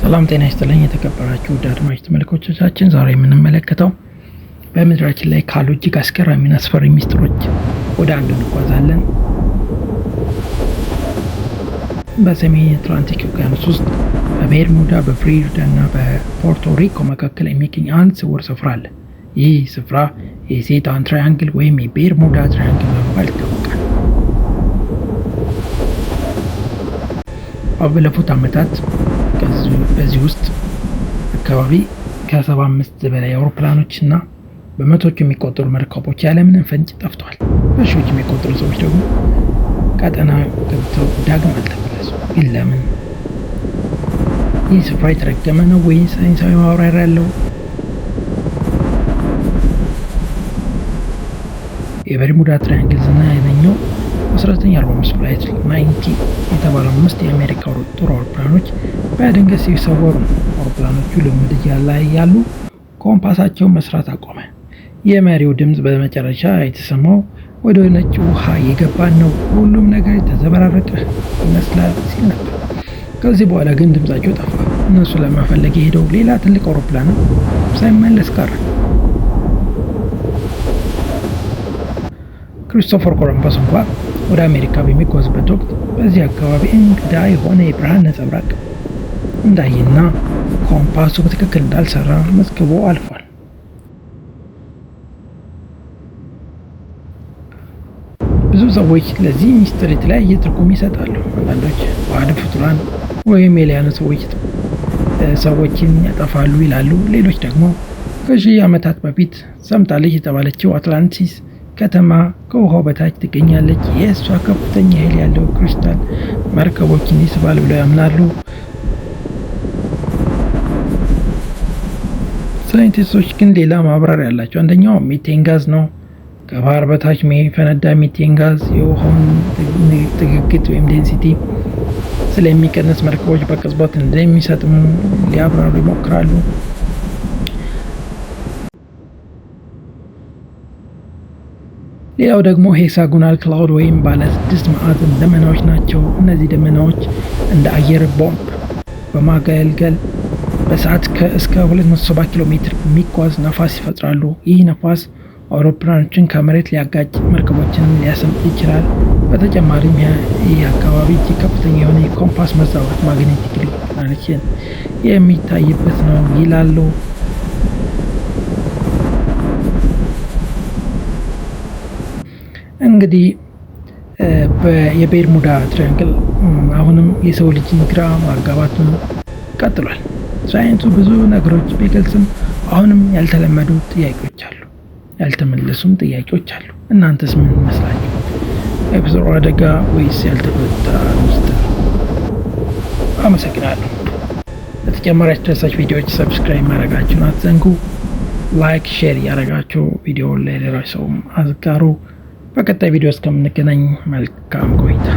ሰላም ጤና ይስጥልኝ የተከበራችሁ ውድ አድማጭ ተመልካቾቻችን፣ ዛሬ የምንመለከተው በምድራችን ላይ ካሉ እጅግ አስገራሚና አስፈሪ ሚስጥሮች ወደ አንዱ እንጓዛለን። በሰሜን አትላንቲክ ውቅያኖስ ውስጥ በቤርሙዳ፣ በፍሎሪዳ እና በፖርቶ ሪኮ መካከል የሚገኝ አንድ ስውር ስፍራ አለ። ይህ ስፍራ የሴጣን Triangle ወይም የቤርሙዳ Triangle በመባል ይታወቃል። ባለፉት ዓመታት በዚህ ውስጥ አካባቢ ከ75 በላይ አውሮፕላኖች እና በመቶዎች የሚቆጠሩ መርከቦች ያለምንም ፍንጭ ጠፍተዋል። በሺዎች የሚቆጠሩ ሰዎች ደግሞ ቀጠና ገብተው ዳግም አልተመለሱም። ግን ለምን? ይህ ስፍራ የተረገመ ነው ወይ ሳይንሳዊ ማብራሪያ ያለው? የበርሙዳ Triangle ዝና ያገኘው 1945 Flight 19 የተባሉ አምስት የአሜሪካ ጦር አውሮፕላኖች በድንገት ሲሰወሩ ነው። አውሮፕላኖቹ ልምምድ ላይ እያሉ ኮምፓሳቸው መስራት አቆመ። የመሪው ድምፅ በመጨረሻ የተሰማው ወደ ነጭ ውሃ እየገባን ነው፣ ሁሉም ነገር የተዘበራረቀ ይመስላል ሲል ነበር። ከዚህ በኋላ ግን ድምፃቸው ጠፋ። እነሱ ለመፈለግ የሄደው ሌላ ትልቅ አውሮፕላንም ሳይመለስ ቀረ። ክሪስቶፈር ኮሎምበስ እንኳ ወደ አሜሪካ በሚጓዝበት ወቅት በዚህ አካባቢ እንግዳ የሆነ የብርሃን ነጸብራቅ እንዳየና ኮምፓሱ በትክክል እንዳልሰራ መዝግቦ አልፏል። ብዙ ሰዎች ለዚህ ሚስጥር የተለያየ ትርጉም ይሰጣሉ። አንዳንዶች ባዕድ ፍጡራን ወይም alien ሰዎችን ያጠፋሉ ይላሉ። ሌሎች ደግሞ ከሺህ ዓመታት በፊት ሰምጣለች የተባለችው አትላንቲስ ከተማ ከውሃው በታች ትገኛለች፣ የእሷ ከፍተኛ ኃይል ያለው ክሪስታል መርከቦችን ይስባል ብለው ያምናሉ። ሳይንቲስቶች ግን ሌላ ማብራሪያ ያላቸው። አንደኛው ሚቴን ጋዝ ነው። ከባህር በታች የሚፈነዳ ሚቴን ጋዝ የውሃውን ጥግግት ወይም density ስለሚቀንስ መርከቦች በቅጽበት እንደሚሰጥሙ ሊያብራሩ ይሞክራሉ። ሌላው ደግሞ hexagonal cloud ወይም ባለ ስድስት ማዕዘን ደመናዎች ናቸው። እነዚህ ደመናዎች እንደ አየር ቦምብ በማገልገል በሰዓት እስከ 270 ኪሎ ሜትር የሚጓዝ ነፋስ ይፈጥራሉ። ይህ ነፋስ አውሮፕላኖችን ከመሬት ሊያጋጭ፣ መርከቦችንም ሊያሰምጥ ይችላል። በተጨማሪም ይህ አካባቢ እጅግ ከፍተኛ የሆነ የኮምፓስ መዛባት magnetic declination የሚታይበት ነው ይላሉ። እንግዲህ የቤርሙዳ Triangle አሁንም የሰው ልጅን ግራ ማጋባቱን ቀጥሏል። ሳይንሱ ብዙ ነገሮች ቢገልጽም አሁንም ያልተለመዱ ጥያቄዎች አሉ፣ ያልተመለሱም ጥያቄዎች አሉ። እናንተስ ምን ይመስላችሁ? የተፈጥሮ አደጋ ወይስ ያልተፈታ ሚስጥር? አመሰግናለሁ። ለተጨማሪ አስደሳች ቪዲዮዎች subscribe ማድረጋችሁን አትዘንጉ። Like፣ share እያደረጋችሁ ቪዲዮውን ለሌሎች ሰውም አጋሩ። በቀጣይ ቪዲዮ እስከምንገናኝ መልካም ቆይታ።